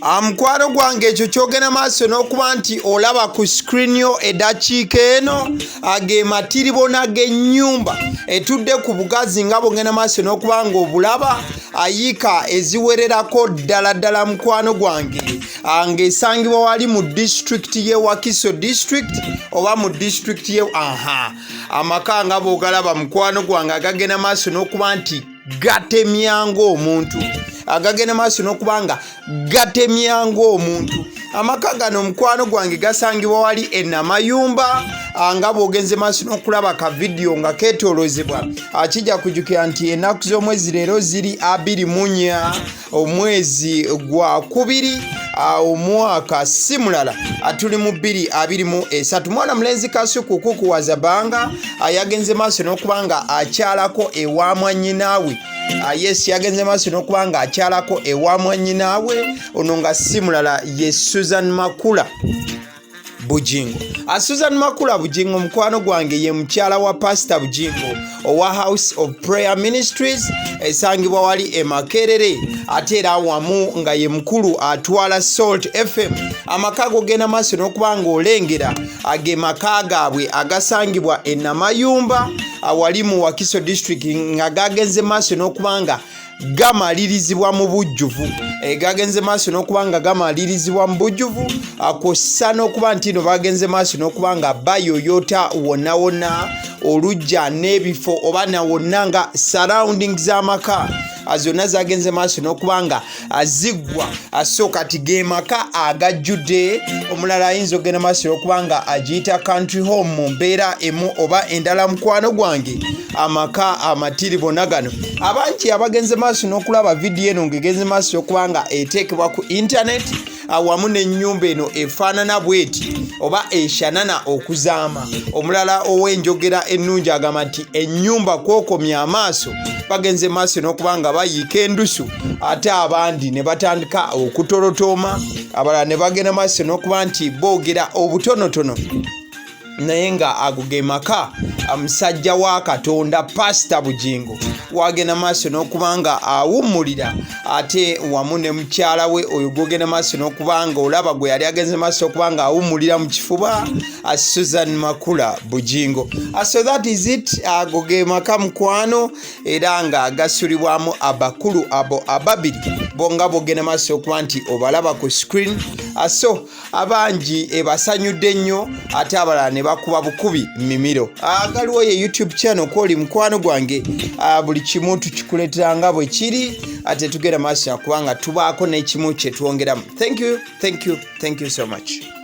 Mukwano gwange, ekyo kyogenda maaso n'okuba nti olaba ku screen yo eddakiika eno, ge matiribona g'ennyumba etudde ku bugazi nga bwogenda maaso n'okuba nga obulaba, ayiika eziwererako ddala ddala, mukwano gwange, ng'esangibwa wali mu disitulikiti y'e Wakiso District oba mu disitulikiti ye aha. Amaka nga bw'ogalaba, mukwano gwange, agagenda maaso n'okuba nti gatemya ng'omuntu, agagenda maaso n'okuba nga gatemya ng'omuntu. Amaka gano, omukwano gwange, gasangibwa wali enamayumba, nga bw'ogenze maaso n'okulaba ka vidiyo nga keetoolozebwa. Kijja kujjukira nti ennaku z'omwezi leero ziri 24, omwezi gwa kubiri, omwaka si mulala, tuli mu 2023. Mwana mulenzi Kasuku Kuku Wazabanga yagenze maaso n'okuba nga akyalako ewa mwannyinaawe. Yes, yagenze maaso n'okuba nga akyalako ewa mwannyinaawe ono, nga si mulala ye Susan Makula Bujingo. Susan Makula Bujingo, mukwano gwange, ye mukyala wa Pasita Bujingo owa House of Prayer Ministries esangibwa wali e Makerere, ate era wamu nga ye mukulu atwala Salt FM. Amaka gogenda maaso n'okuba nga olengera age maka gaabwe agasangibwa e Namayumba awali mu Wakiso District, nga gagenze maaso n'okuba nga gamalirizibwa mu bujjuvu. Gagenze maaso n'okuba nga gamalirizibwa mu bujjuvu, kwossa n'okuba nti no bagenze maaso n'okuba nga bayoyota wonna wonna olujja n'ebifo oba na wonna nga surrounding z'amaka zonna zagenze maaso n'okuba nga ziggwa. So kati ge maka agajjudde. Omulala ayinza okugenda maaso n'okuba nga agiyita country home mu mbeera emu oba endala. Mukwano gwange, amaka amatiribona gano, abangi abagenze maaso n'okulaba vidiyo eno ng'egenze maaso okuba nga eteekebwa ku internet awamu n'ennyumba eno efaanana bweti oba eshanana okuzaama, omulala ow'enjogera ennungi agamba nti ennyumba kwokomya amaaso, bagenze maaso n'okuba nga bayiika endusu, ate abandi ne batandika okutolotooma, abalala ne bagenda maaso n'okuba nti boogera obutonotono. Naye nga ago ge maka musajja wa Katonda Pasita Bugingo wagenda maaso n'okuba nga awummulira, ate wamu ne mukyala we oyo gwogenda maaso n'okuba nga olaba gwe yali agenze maaso okuba nga awummulira mu kifuba, Susan Makula Bugingo. So that is it. Ago ge maka, mukwano, era nga gasulibwamu abakulu abo ababiri bo nga bwogenda maaso okuba nti obalaba ku screen. So abangi ebasanyudde nnyo, ate abalala ne bakuba bukubi mimiro. Galiwo ye YouTube channel kwoli, mukwano gwange, buli kimu tukikuleetera nga bwe kiri, ate tugenda maaso kubanga tubaako n'ekimu kye twongeramu. Thank you, thank you, thank you so much.